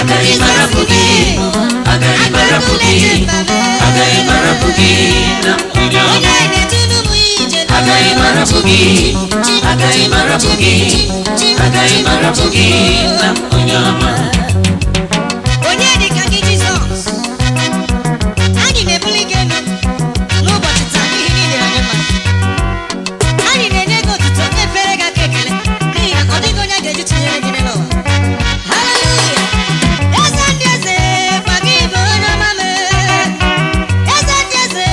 Agaghị m arapụ gị, agaghị m arapụ gị, agaghị m arapụ gị na onye ọma. Onye na-etunu m ije. Agaghị m arapụ gị, agaghị m arapụ gị, agaghị m arapụ gị na onye ọma. Onye dị ka gị, Jizọs? Anyị na-ebuli gị elu n'ụbọchị taa n'ihi na ị dịrị anyị mma. Anyị na-enye gị otuto, na-efere gị aka ekele, n'ihi na ọ dịghị onye a ga-eji tụnyere gị n'ụwa. Haleluya! Eze ndị eze, kwa gị bụ onye ọma m. Eze ndị eze,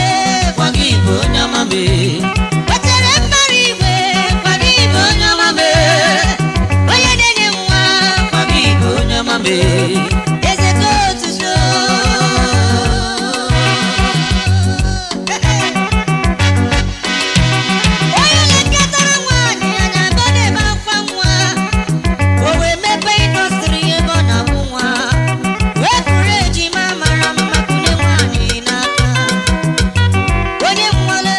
Gwa gị bụ onye ọma m. wetere mmadụ igwe, kwa gị bụ onye ọma m. Onye na-enye nwa, Gwa gị bụ onye ọma m. eze ka otuto. Onye na-eketara nwaanyị anya ebe ọ na-ebe akwa nwa, o wee mepee indọstrị ebe ọ na-amụ nwa, wee kụrụ ejima mara mma kunye nwaanyị n'aka. Onye nwale,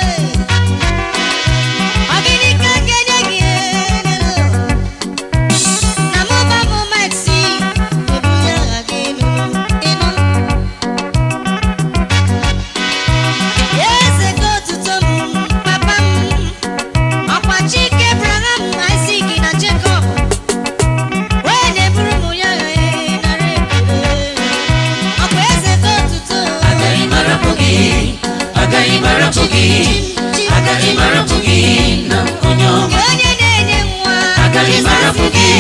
ọ gịnị ka m ga-enye gị n'elu? Na mụba bụ Mike C, ebunye aha gị elu, ịnụ. Eze ka otuto m, papa m, ọkwa Chike Abraham, Isaac na Jacob, wee na-eburu m ya nara ekele. Ọkwa eze ka otuto. Agaghị m arapụ gị, agaghị m arapụ gị, agaghị m arapụ gị na onye ọma. Nke onye na-enye nwa. Agaghị m arapụ gị,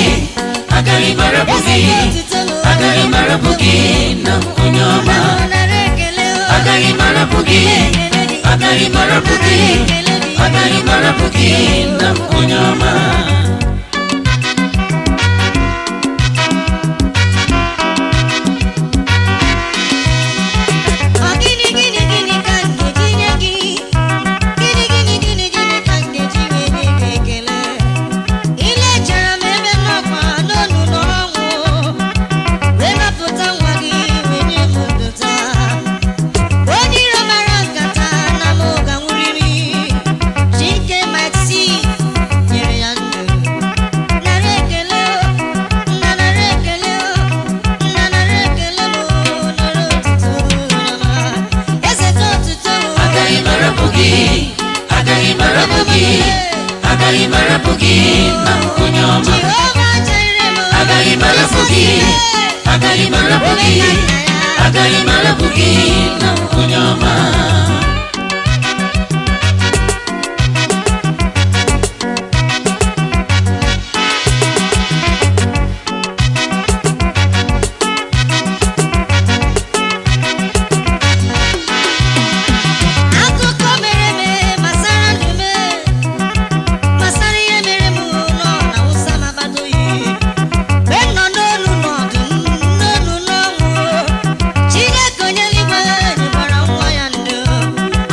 agaghị m arapụ Eze gị, ka otuto m. Agaghị m arapụ gị na onye ọma. Nara ekele o. Agaghị m arapụ gị, agaghị m arapụ gị, agaghị m arapụ gị na onye ọma. Ọ gịnị, gịnị, gịnị ka m ga-eji nye gị? Gịnị, gịnị, gịnị, gịnị ka m ga-eji wee nye gị ekele? Ilechara m ebe n'ọkwa n'onu n'ọnwụ, wee napụta nwa gị wee nye m ndụ taa. Onye iro mara nkata na m ga-anwụrịrị, Chike Mike C nyere ya ndụ. Nara ekele o, nna, nara ekele o, nna, nara ekele m o, nara otuto ọma. Eze ka otuto o. Agaghị m arapụ gị, agaghị m arapụ gị, agaghị m arapụ gị na onye ọma. Jehova chere m o. Agaghị m arapụ gị, agaghị m arapụ gị, agaghị m arapụ gị na onye ọma. Akụkọ mere eme gbasara ndụ m, gbasara ihe mere m nọ na wụsa m akpata oyi. Mgbe m nọ n'olu n'ọdụm, n'olu n'ọnwụ, Chineke onye eluigwe nyekwara nwa ya ndụ.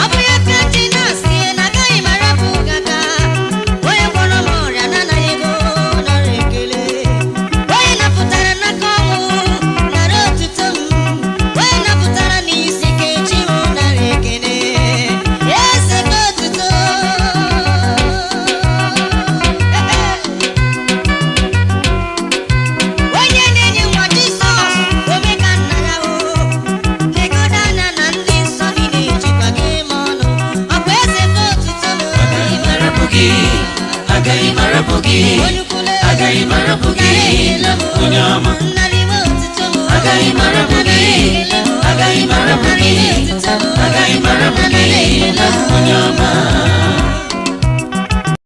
Ọ bụ ya ka ji na-asị na agaghị m arapụ gị aka. Onye gwọrọ m ọrịa na-anaghị ego, nara ekele. Onye napụtara n'aka ọnwụ, nara otuto m. Onye napụtara n'isi ike chi m, nara ekele. Eze ka otuto. Onye na-enye nwa, Jizọs, omeka nna ya o. Legodo anya na ndị nsọ niile jikwa gị ma ọnụ. Ọkwa eze ka otuto m. Agaghị m arapụ gị, agaghị m arapụ gị, Onye ukwule. Agaghị m arapụ gị na onye ọma. Nnara iwe otuto m. Agaghị m arapụ